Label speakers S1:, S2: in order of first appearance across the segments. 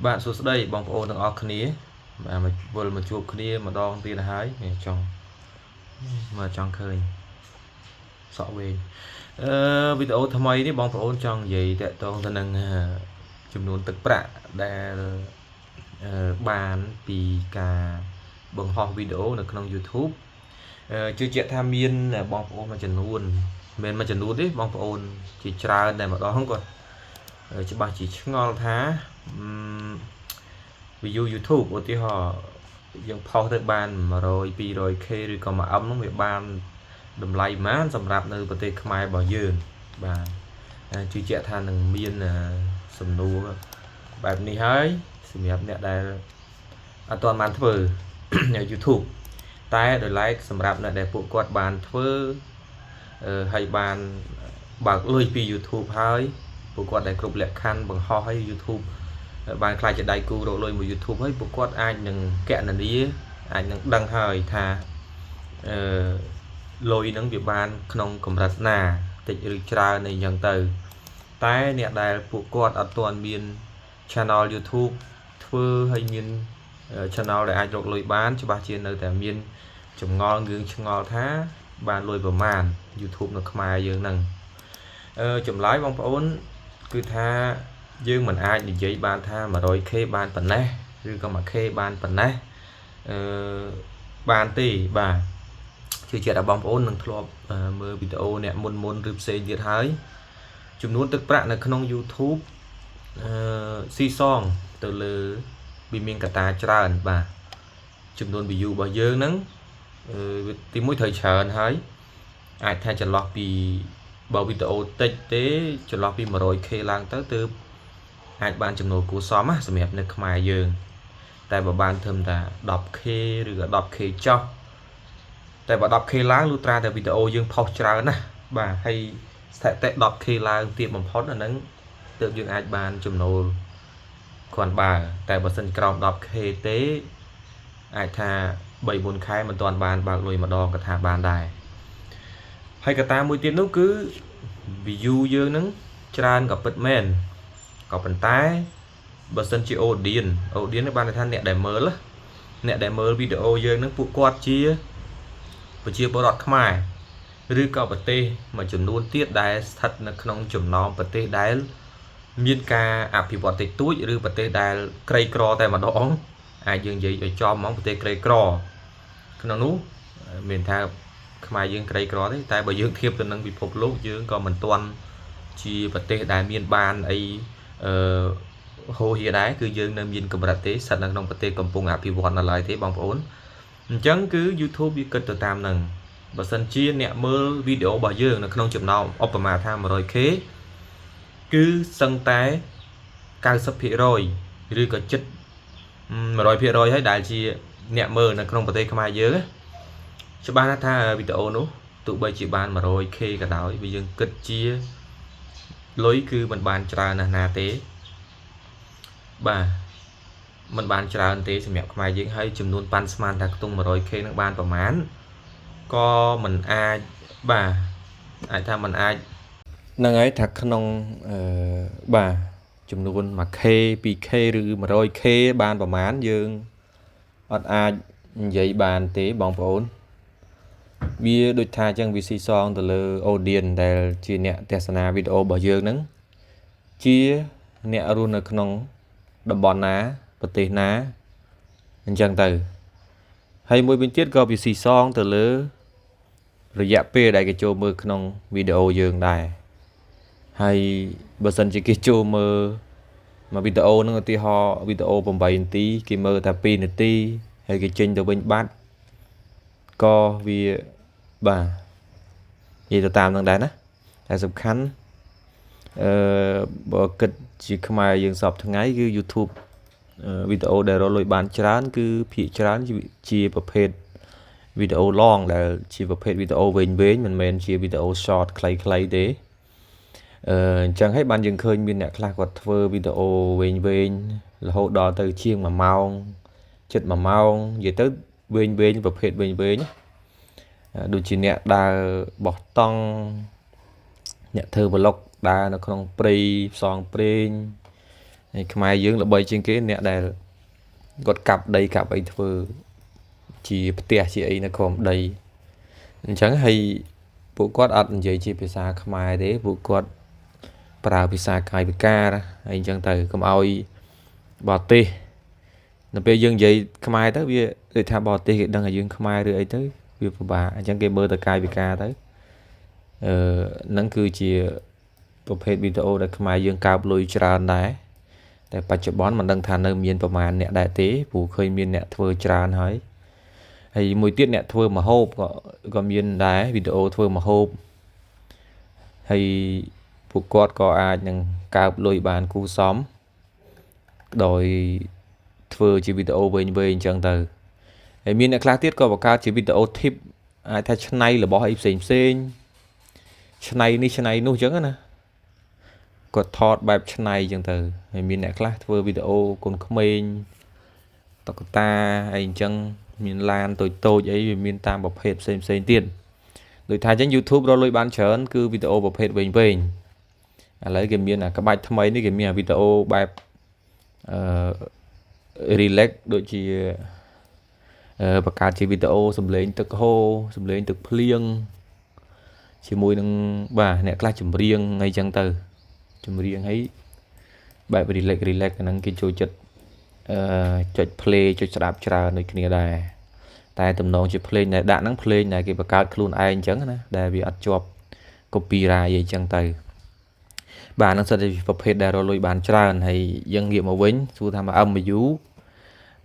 S1: បាទសួស្តីបងប្អូនទាំងអស់គ្នាបាទមកវិលមកជួបគ្នាម្ដងទៀតហើយនេះចង់មកចង់ឃើញសក់វែងអឺវីដេអូថ្មីនេះបងប្អូនចង់និយាយតាក់ទងទៅនឹងចំនួនទឹកប្រាក់ដែលបានពីការបង្ហោះវីដេអូនៅក្នុង YouTube ជឿជាក់ថាមានបងប្អូនមួយចំនួនមិនមែនមួយចំនួនទេបងប្អូនជាច្រើនតែម្ដងគាត់ច្បាស់ជាឆ្ងល់ថាអឺ view YouTube ឧទាហរណ៍យើងផុសទៅបាន100 200K ឬក៏ 1M ហ្នឹងវាបានតម្លៃប៉ុន្មានសម្រាប់នៅប្រទេសខ្មែររបស់យើងបាទជឿជាក់ថានឹងមានសំណួរបែបនេះហើយសម្រាប់អ្នកដែលអត់ទាន់បានធ្វើ YouTube តែដោយឡែកសម្រាប់អ្នកដែលពួកគាត់បានធ្វើហើយបានបើកលុយពី YouTube ហើយពួកគាត់ដែលគ្រប់លក្ខខណ្ឌបង្ហោះឲ្យ YouTube បានក្លាយជាដៃគូរកលុយមួយ YouTube ហើយពួកគាត់អាចនឹងគណនាអាចនឹងដឹងហើយថាអឺលុយហ្នឹងវាបានក្នុងកម្រិតណាតិចឬច្រើនអីចឹងទៅ តែអ្នកដែលពួកគាត់អត់ទាន់មាន channel YouTube ធ្វើឲ្យមាន channel ដែលអាចរកលុយបានច្បាស់ជានៅតែមានចម្ងល់ងឿងឆ្ងល់ថាបានលុយប្រមាណ YouTube នៅខ្មែរយើងហ្នឹងអឺចម្លើយបងប្អូនគឺថាយើងមិនអាចនិយាយបានថា 100K បានប៉ុណ្ណេះឬក៏ 1K បានប៉ុណ្ណេះអឺបានទេបាទជឿជាក់ថាបងប្អូននឹងធ្លាប់មើលវីដេអូអ្នកមុនមុនឬផ្សេងទៀតហើយចំនួនទឹកប្រាក់នៅក្នុង YouTube អឺស៊ីសងទៅលើវាមានកត្តាច្រើនបាទចំនួន view របស់យើងហ្នឹងអឺទីមួយត្រូវច្រើនហើយអាចថាចន្លោះពីបើវីដេអូតិចទេចន្លោះពី 100K ឡើងទៅទើបអាចបានចំណូលគួរសមណាសម្រាប់នៅខ្មែរយើង តែបើបានត្រឹមតែ 10K ឬក៏ 10K ចុះតែបើ 10K ឡើងលុះត្រាតែវីដេអូយើងផុសច្រើនណាស់បាទហើយស្ថិតិ 10K ឡើងទៀបបំផុតអាហ្នឹងទើបយើងអាចបានចំណូលគ្រាន់បើតែបើសិនក្រោម 10K ទេអាចថា3 4ខែមិនទាន់បានបើកលុយម្ដងក៏ថាបានដែរហើយកត្តាមួយទៀតនោះគឺ view យើងហ្នឹងច្រើនក៏ពិតមែនក៏ប៉ុន្តែបើសិនជា audience audience នេះបានន័យថាអ្នកដែលមើលអ្នកដែលមើលវីដេអូយើងហ្នឹងពួកគាត់ជាប្រជាពលរដ្ឋខ្មែរឬក៏ប្រទេសមួយចំនួនទៀតដែលស្ថិតនៅក្នុងចំណោមប្រទេសដែលមានការអភិវឌ្ឍតិចតួចឬប្រទេសដែលក្រីក្រតែម្ដងអាចយើងនិយាយឲ្យចំហ្មងប្រទេសក្រីក្រក្នុងនោះមានថាខ្មែរយើងក្រីក្រទេតែបើយើងធៀបទៅនឹងពិភពលោកយើងក៏មិនទាន់ជាប្រទេសដែលមានបានអីអឺហូរហៀដែរគឺយើងនៅមានកម្រិតទេស្ថិតនៅក្នុងប្រទេសកំពុងអភិវឌ្ឍនៅឡើយទេបងប្អូនអញ្ចឹងគឺ YouTube វាគិតទៅតាមនឹងបើសិនជាអ្នកមើលវីដេអូរបស់យើងនៅក្នុងចំណោមឧបមាថា 100K គឺសឹងតែ90%ឬក៏ជិត100%ហើយដែលជាអ្នកមើលនៅក្នុងប្រទេសខ្មែរយើងច្បាស់ណាស់ថាវីដេអូនោះទោះបីជាបាន 100K ក៏ដោយវាយើងគិតជាលុយគឺមិនបានច្រើនណាស់ណាទេបាទมันបានច្រើនទេសម្រាប់ខ្មែរយើងហើយចំនួនប៉ាន់ស្មានថាខ្ទង់ 100K នឹងបានប្រមាណក៏មិនអាចបាទអាចថាมันអាចហ្នឹងហើយថាក្នុងអឺបាទចំនួន 1K 2K ឬ 100K បានប្រមាណយើងអត់អាចនិយាយបានទេបងប្អូនវាដូចថាអញ្ចឹងវាស៊ីសងទៅលើ audience ដែលជាអ្នកទស្សនាវីដេអូរបស់យើងហ្នឹងជាអ្នករស់នៅក្នុងតំបន់ណាប្រទេសណាអញ្ចឹងទៅហើយមួយវិញទៀតក៏វាស៊ីសងទៅលើរយៈពេលដែលគេចូលមើលក្នុងវីដេអូយើងដែរហើយបើសិនជាគេចូលមើលមួយវីដេអូហ្នឹងឧទាហរណ៍វីដេអូ8នាទីគេមើលតែ2នាទីហើយគេចេញទៅវិញបាត់ក៏វាបាទនិយាយទៅតាមនឹងដែរណាតែសំខាន់អឺបើគិតជាខ្មែរយើងសពថ្ងៃគឺ YouTube វីដេអូដែលរកលុយបានច្រើនគឺភាគច្រើនជាប្រភេទវីដេអូ long ដែលជាប្រភេទវីដេអូវែងៗមិនមែនជាវីដេអូ short ខ្លីៗទេអឺអញ្ចឹងហើយបានយើងឃើញមានអ្នកខ្លះគាត់ធ្វើវីដេអូវែងៗរហូតដល់ទៅជាង1ម៉ោងជិត1ម៉ោងនិយាយទៅវែងវែងប្រភេទវែងវែងដូចជាអ្នកដើរបោះតង់អ្នកធ្វើ vlog ដើរនៅក្នុងព្រៃផ្សងព្រេង ហើយខ្មែរយើងល្បីជាងគេអ្នកដែលគាត់កាប់ដីកាប់អីធ្វើជាផ្ទះជាអីនៅក្រោមដីអញ្ចឹងហើយពួកគាត់អត់និយាយជាភាសាខ្មែរទេពួកគាត់ប្រើភាសាកាយវិការហើយអញ្ចឹងទៅកុំឲ្យបរទេសនៅពេលយើងនិយាយខ្មែរទៅវាដូចថាបរទេសគេដឹងថាយើងខ្មែរឬអីទៅវាពិបាកអញ្ចឹងគេមើលទៅកាយវិការទៅអឺហ្នឹងគឺជាប្រភេទវីដេអូដែលខ្មែរយើងកើបលុយច្រើនដែរតែបច្ចុប្បន្នមិនដឹងថានៅមានប្រមាណអ្នកដែរទេព្រោះឃើញមានអ្នកធ្វើច្រើនហើយហើយមួយទៀតអ្នកធ្វើម្ហូបក៏មានដែរវីដេអូធ្វើម្ហូបហើយពួកគាត់ក៏អាចនឹងកើបលុយបានគូសមដោយធ្វើជាវីដេអូវែងៗអញ្ចឹងទៅហើយមានអ្នកខ្លះទៀតក៏បង្កើតជាវីដេអូ tip អាចថាឆ្នៃរបស់អីផ្សេងផ្សេងឆ្នៃនេះឆ្នៃនោះអញ្ចឹងណាគាត់ថតបែបឆ្នៃអញ្ចឹងទៅហើយមានអ្នកខ្លះធ្វើវីដេអូកូនក្មេងតុក្កតាអីអញ្ចឹងមានឡានតូចតូចអីវាមានតាមប្រភេទផ្សេងផ្សេងទៀតដូចថាអញ្ចឹង YouTube រកលុយបានច្រើនគឺវីដេអូប្រភេទវែងវែងឥឡូវគេមានអាក្បាច់ថ្មីនេះគេមានអាវីដេអូបែបអឺ relax ដូចជាបង្កើតជាវីដេអូសំឡេងទឹកហូរសំឡេងទឹកភ្លៀងជាមួយនឹងបាទអ្នកខ្លះចម្រៀងអីចឹងទៅចម្រៀងហើយបែប relax relax អាហ្នឹងគេចូលចិត្តអឺចុច play ចុចស្ដាប់ច្រើនដូចគ្នាដែរតែតំណងជាភ្លេងដែលដាក់ហ្នឹងភ្លេងដែលគេបង្កើតខ្លួនឯងអញ្ចឹងណាដែលវាអត់ជាប់ copyright អីចឹងទៅបាទហ្នឹងសិតជាប្រភេទដែលរកលុយបានច្រើនហើយយើងងាកមកវិញសួរថាមក MU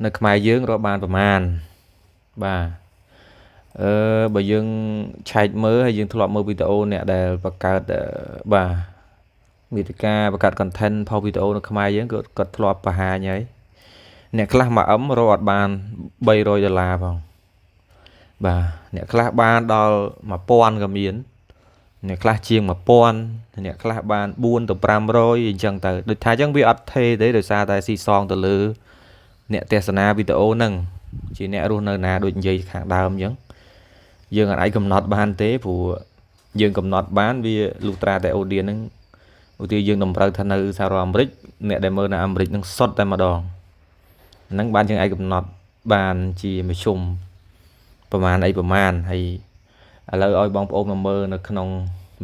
S1: នៅខ្មែរយើងរកបានប្រមាណបាទអឺបើយើងឆែកមើលហើយយើងធ្លាប់មើលវីដេអូអ្នកដែលបង្កើតបាទមាតិកាបង្កើត content ផុសវីដេអូនៅខ្មែរយើងក៏គាត់ធ្លាប់បង្ហាញហើយអ្នកខ្លះមួយ M រកអត់បាន300ដុល្លារផងបាទអ្នកខ្លះបានដល់1000ក៏មានអ្នកខ្លះជាង1000អ្នកខ្លះបាន4ទៅ500អញ្ចឹងទៅដូចថាអញ្ចឹងវាអត់ថេទេដោយសារតែស៊ីសងទៅលើអ្នកទស្សនាវីដេអូហ្នឹងជាអ្នករស់នៅណាដូចនិយាយខាងដើមអញ្ចឹងយើងអាចកំណត់បានទេព្រោះយើងកំណត់បានវាលុះត្រាតែ audience ហ្នឹងឧទាហរណ៍យើងតម្រូវថានៅសហរដ្ឋអាមេរិកអ្នកដែលមើលនៅអាមេរិកហ្នឹងសុទ្ធតែម្ដងហ្នឹងបានយើងអាចកំណត់បានជាមធ្យមប្រមាណអីប្រមាណហើយឥឡូវឲ្យបងប្អូនមកមើលនៅក្នុង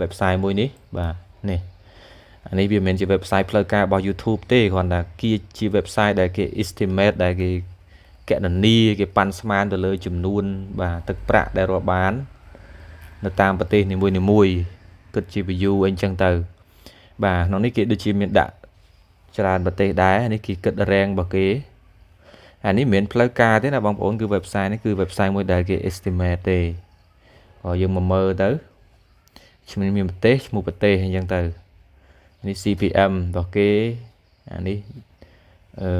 S1: website មួយនេះបាទនេះអានេះវាមិនមែនជា website ផ្លូវការរបស់ YouTube ទេគ្រាន់តែគេជា website ដែលគេ estimate ដែលគេកណនាគេប៉ាន់ស្មានទៅលើចំនួនបាទទឹកប្រាក់ដែលរាប់បាននៅតាមប្រទេសនីមួយៗគិតជា view អីចឹងទៅបាទក្នុងនេះគេដូចជាមានដាក់ច្រើនប្រទេសដែរនេះគេគិត rank របស់គេអានេះមិនមែនផ្លូវការទេណាបងប្អូនគឺ website នេះគឺ website មួយដែលគេ estimate ទេក៏យើងមកមើលទៅឈ្មោះមានប្រទេសឈ្មោះប្រទេសអញ្ចឹងទៅនេះ CPM របស់គេអានេះអឺ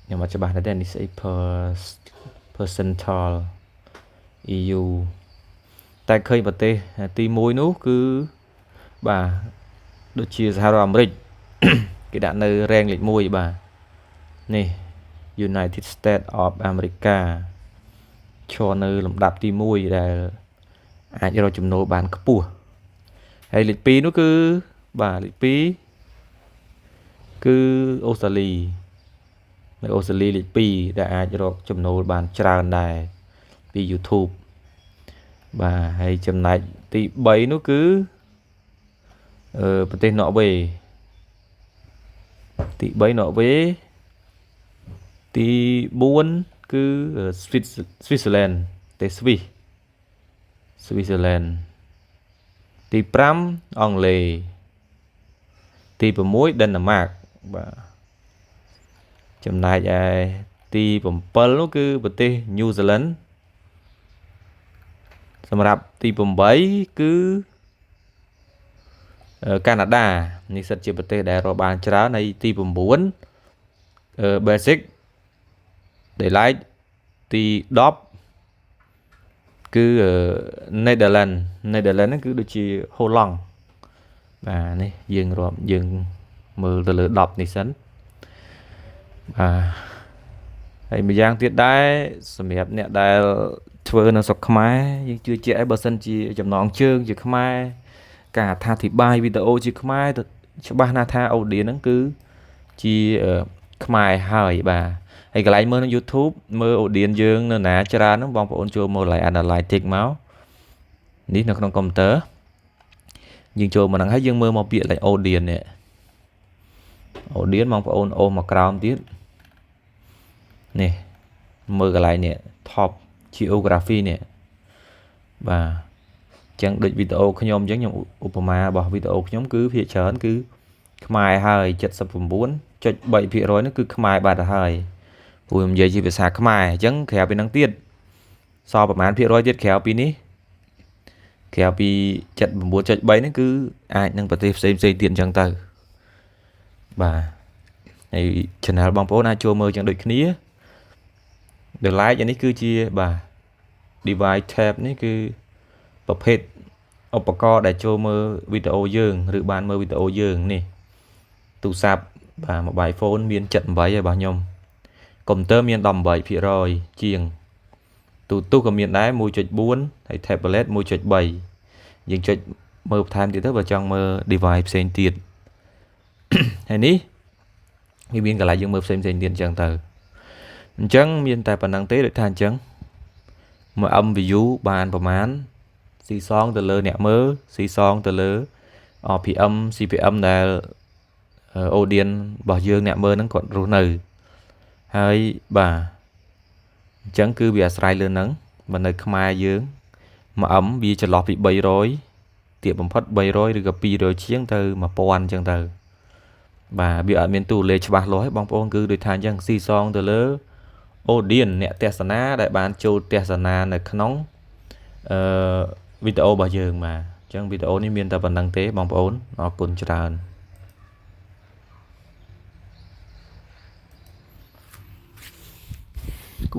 S1: ខ្ញុំអត់ច្បាស់ដែរនេះស្អី per percentile EU តែឃើញប្រទេសទី1នោះគឺបាទដូចជាសហរដ្ឋអាមេរិកគេដាក់នៅ rank លេខ1បាទនេះ United States of America ឈរនៅលំដាប់ទី1ដែលអាចរកចំណូលបានខ្ពស់ហើយលេខ2នោះគឺបាទលេខ2គឺអូស្ត្រាលីនៅអូស្ត្រាលីលេខ2ដែលអាចរកចំណូលបានច្រើនដែរពី YouTube បាទហើយចំណែកទី3នោះគឺអឺប្រទេសណ័រវេទី3ណ័រវេទី4គឺ Switzerland ប្រទេសស្វីស Switzerland ទី5អង់គ្លេសទី6 Denmark បាទចំណែកឯទី7នោះគឺប្រទេស New Zealand សម្រាប់ទី8គឺកាណាដានេះសិតជាប្រទេសដែលរកបានច្រើនហើយទី9 Basic Daylight ទី10គឺ Netherlands Netherlands ហ្នឹងគឺដូចជាហូឡង់បាទនេះយើងរាប់យើងមើលទៅលើ10នេះសិនបាទហើយម្យ៉ាងទៀតដែរសម្រាប់អ្នកដែលធ្វើនៅស្រុកខ្មែរយើងជឿជាក់ឲ្យបើសិនជាចំណងជើងជាខ្មែរការអត្ថាធិប្បាយវីដេអូជាខ្មែរទៅច្បាស់ណាស់ថា audience ហ្នឹងគឺ ជាខ្មែរហើយបាទហើយកន្លែងមើលនៅ YouTube មើល audience យើងនៅណាច្រើនហ្នឹងបងប្អូនចូលមកកន្លែង analytics មកនេះនៅក្នុងកុំព្យូទ័រយើងចូលមកហ្នឹងហើយយើងមើលមកពាក្យកន្លែង audience នេះ audience បងប្អូនអូសមកក្រោមទៀតនេះមើលកន្លែងនេះ top geography នេះបាទអញ្ចឹងដូចវីដេអូខ្ញុំអញ្ចឹងខ្ញុំឧបមារបស់វីដេអូខ្ញុំគឺភាគច្រើនគឺខ្មែរហើយ79.3%នោះគឺខ្មែរបាត់ទៅហើយព្រោះខ្ញុំនិយាយជាភាសាខ្មែរអញ្ចឹងក្រៅពីហ្នឹងទៀតសល់ប្រហែលភាគរយទៀតក្រៅពីនេះក្រៅពី79.3ហ្នឹងគឺអាចនឹងប្រទេសផ្សេងផ្សេងទៀតអញ្ចឹងទៅបាទហើយ channel បងប្អូនអាចចូលមើលចឹងដូចគ្នា The like អានេះគឺជាបាទ device tab នេះគឺប្រភេទឧបករណ៍ដែលចូលមើលវីដេអូយើងឬបានមើលវីដេអូយើងនេះទូរស័ព្ទបាទ mobile phone មាន78ហើយរបស់ខ្ញុំកុំព្យូទ័រមាន18%ជាងទូទស្សន៍ក៏មានដែរ1.4ហើយ tablet 1.3យើងចុចមើលបន្ថែមទៀតទៅបើចង់មើល device ផ្សេងទៀតហើយនេះវាមានកន្លែងយើងមើលផ្សេងផ្សេងទៀតអញ្ចឹងទៅអញ្ចឹងមានតែប៉ុណ្្នឹងទេដូចថាអញ្ចឹងមួយ M view បានប្រមាណស៊ីសងទៅលើអ្នកមើលស៊ីសងទៅលើ RPM CPM ដែល audience របស់យើងអ្នកមើលហ្នឹងគាត់រស់នៅហើយបាទអញ្ចឹងគឺវាអាស្រ័យលើហ្នឹងបើនៅខ្មែរយើងមួយ M វាចន្លោះពី300ទាបបំផុត300ឬក៏200ជាងទៅ1000អញ្ចឹងទៅបាទវាអត់មានតួលេខច្បាស់លាស់ទេបងប្អូនគឺដូចថាអញ្ចឹងស៊ីសងទៅលើ audience អ្នកទស្សនាដែលបានចូលទស្សនានៅក្នុងអឺវីដេអូរបស់យើងបាទអញ្ចឹងវីដេអូនេះមានតែប៉ុណ្្នឹងទេបងប្អូនអរគុណច្រើន។